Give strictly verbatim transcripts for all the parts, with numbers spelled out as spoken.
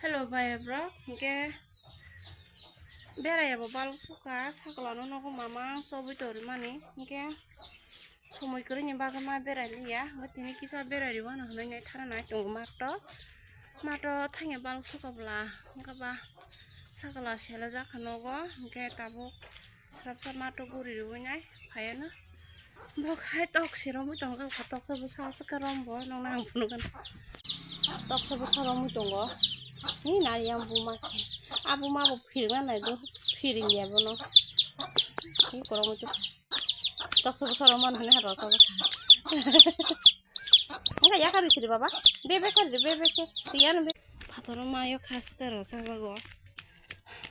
Hello, bhai rok, hingke berai abo balok sukha, sakla no nogo mamang chobwi tori mani, hingke somoi kwrwi ni bagwi ma berai liya, hingke tini kisa berai rwano hinwi nai thana nai tongo mato, mato thangya balok sukha bwla, hingke ba sakla sela jakha nogo, hingke tabuk srapsa mato guri rwinai phaiano. Bo khai tok se romwi tongo, kha tok se bwsa se khe rom bo, nokna ang phunukgwno. Tok se bwsa romwi tongo. Ni nari yang buma khe. A buma bo phirna nai do, phirya bono. Ni koromwi tok. Tok se bwsa romwi nani ha rosa bwsa. Nokha yakari siri baba. Bebe kari bebe khe. Tiyano be. Phataro mayo khas khe rosa bago.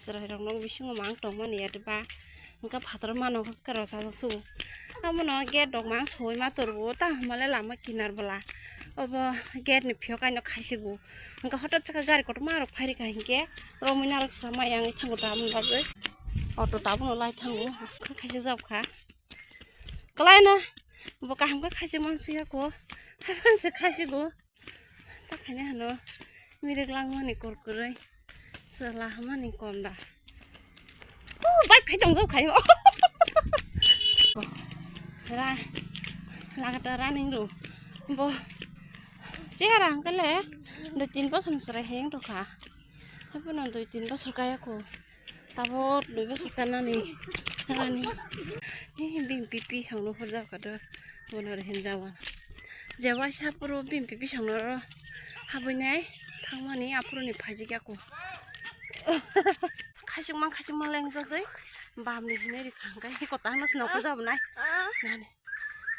Chwrairokno bisingo mang tongmani ya diba? Hwnkhe phataro mano khe rw sajak sugo. Abono gate rok mang sogwi ma torbo, ta hwnmale lama kinar bwla. Obo gate ni phiyok aino khaisigo. Hwnkhe hotot chwkhe gari kotorma rok phairikha hinkhe romwi narwk sramma yang thango tabukni bagwi. Auto tabukno lai thango, khaisijak kha. Kwlaino bo kaham khe khaisik mansuya kho, haiphano se khaisigo. Takhaini hano mirik langmani korkoroi chwla hamani konda. Oh, bike phai tongjak khayo. Ra, lagata running ro. Bo chehara hwnkhe le dui tin bosor ni chwrai hai wng tongkha. Haiphano dui tin bosor kaya kho. Tabuk dui bosor kanani, kanani. He, bini pipi songno hor jao kha do. Bono re hinjawa. Je waisa phuru bini pipi songno ro habwi nai thangmani aphuru ni phaijik ya kho. Khaisukma, khaisukma lengjagwi bamni hinwi rikha hwnkhe he kota hwnwi swnam khe jabnai. Nani.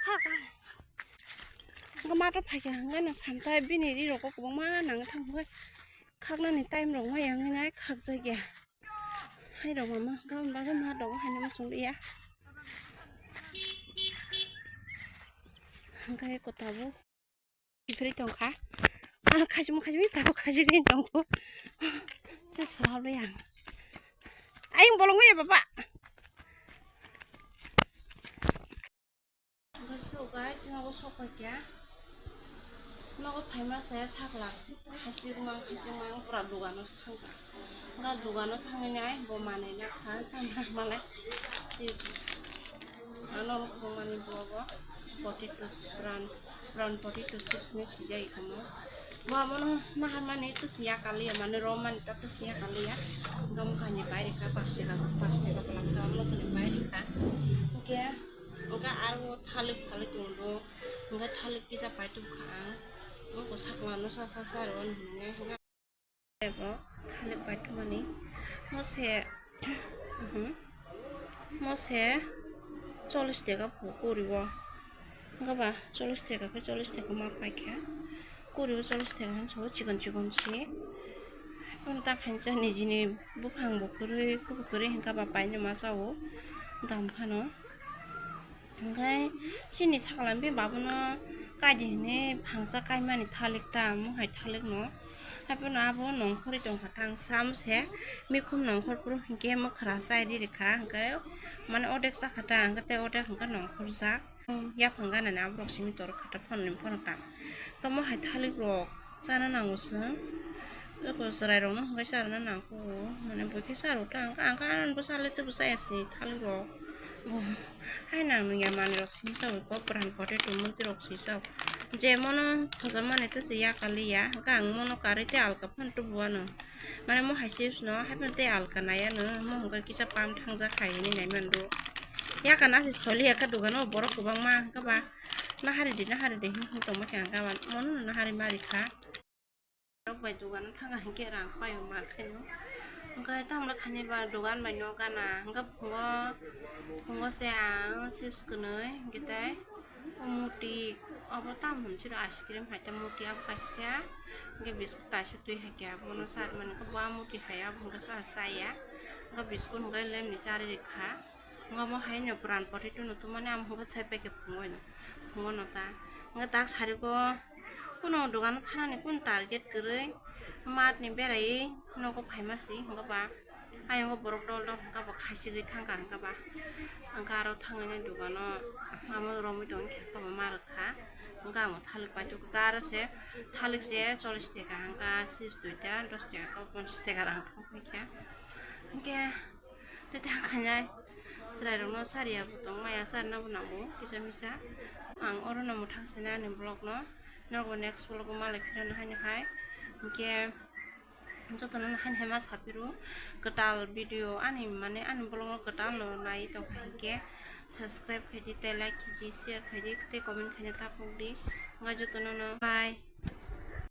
Ha, ha. Hwnkhe mato phaikha hwnkhe no samtai bini ri rok kwbangma nangwi thangkhe khaknani time rok ma yang nai khakjak ya. Hai rok mama, gabon bagwi ma rok haino muchung liya. Hwnkhe kota bo. Sifri tongkha. Ah, khajima, khajima, tabo khajigwi tongkho. Sa salabri ang. Ayung bolong ya, baba. So guys, nogo sokphaikha. Nogo phaima se sakla. Khasi mang, khasi mang pura dogano thangkha. Nga dogano thangwi nai bo manwi nakha, tamo malai chips. Ano mani bobo potato brown, brown potato chips ni sijai komo. Bo abono naharmani tisi yakaliya, mane romani ta tisi yakaliya. Gam kani baire kha paste ka, paste ka pala kha, abono kani baire kha. Oke. Hwnkhe aro thalik thalik tongo, hwnkhe thalik kisa paitubkha ang, wngkha sakla no sa sa sa rw hinwi hwnkhe bo thalik paitubmani mose, mose chollish taka pho kuri o, hwnkhe ba chollish taka khe chollish taka ma paikha. Kuri o chollish taka hinwi sabo chikon chikon se. Phano ta khainsa nijini buphang bo kwrwi, kubui kwrwi hwnkha ba paino ma chao dam phano. Hwnkhe chini sakla bini babono kaidi hinwi phangsa kaimani thalik ta, omo hai thalik no. Haiphano abo nongkhorwi tongkha tang sam se, mikhum nongkhor phuru hinkhe mwkhra chai riri kha, hwnkhe mane odek chakha ta, hwnkhe tei odek hwnkhe nongkhorjak. Yaphang ganani aborok simi torkha ta phone ni phone ta. Tamo hai thalik rok chana nango chwng. Joko chwrai rok no hwnkhe charwna nangkho. Mane bo khe charw ta hwnkhe ang khe anw bo chalai tei bo chaya se thalik rok. Bo hai nang nungya manwi rok simi chawi kok bwrang potato murti rok simi chawi. Je mono khojak mani tei se yakaliya hwnkhe ang mono karwi tei alka phano tubu ano. Mane mo hai chips no haiphano tei alka nai ano mo hwnkhe kisa pam thangjak hai hinwi nai mano. Yakana se soli ya khe dogano borok kwbangma hwnkhe ba nahari di nahari di hinwi tongma khe ang gana mono no nahari ma rikha. Rok bai dogano thanga hinkhe rang paio mar khaino hwnkhe tamle khaini ba dogan bai no gana hwnkhe phungo phungo se ang chips kwnwi hwnkhe tei muti obo tamo hinwi siro ice cream hai tei muti abo kaisa hwnkhe biscuit kaisa twi hai khe abono charwmani hwnkhe bo a muti hai abo hwnkhe cha chaya hwnkhe biscuit hwnkhe lemni charwi rikha. Hwnkhe omo hai no bwran potato no tumani amo hwnkhe sai paikhe phungo no, phungo no ta. Hwnkhe dak sari bo kunu dogano thanani kunu target kwrwi mat ni beraiwi nogo phaima si hwnkhe ba ayongo borok dol dol hwnkhe bo khaichigwi thangkha hwnkhe ba. Hwnkhe aro thangwi nai dogano amo romwi tongkhe hwnkhe bo ma rwkha. Hwnkhe ang thalik paithok kha, aro se thalik se chollish taka, hwnkhe sis duita dos taka, ponchash taka rang thok kha. Hwnkhe tei tang khainai chwrairokno sariya bo tong maya, sarina bo nango kisa misa. Ang oro no mwthang sina ani vlog no, norok next vlog o malai phirano haino hai. Hwnkhe jotono haino hai ma saphiru kwtal video ani, mane ani vlog no kwtal no nai tong kha hwnkhe subscribe khaidi tei like khaidi share khaidi tei comment khaina ta phokdi. Hwnkhe jotono no bye.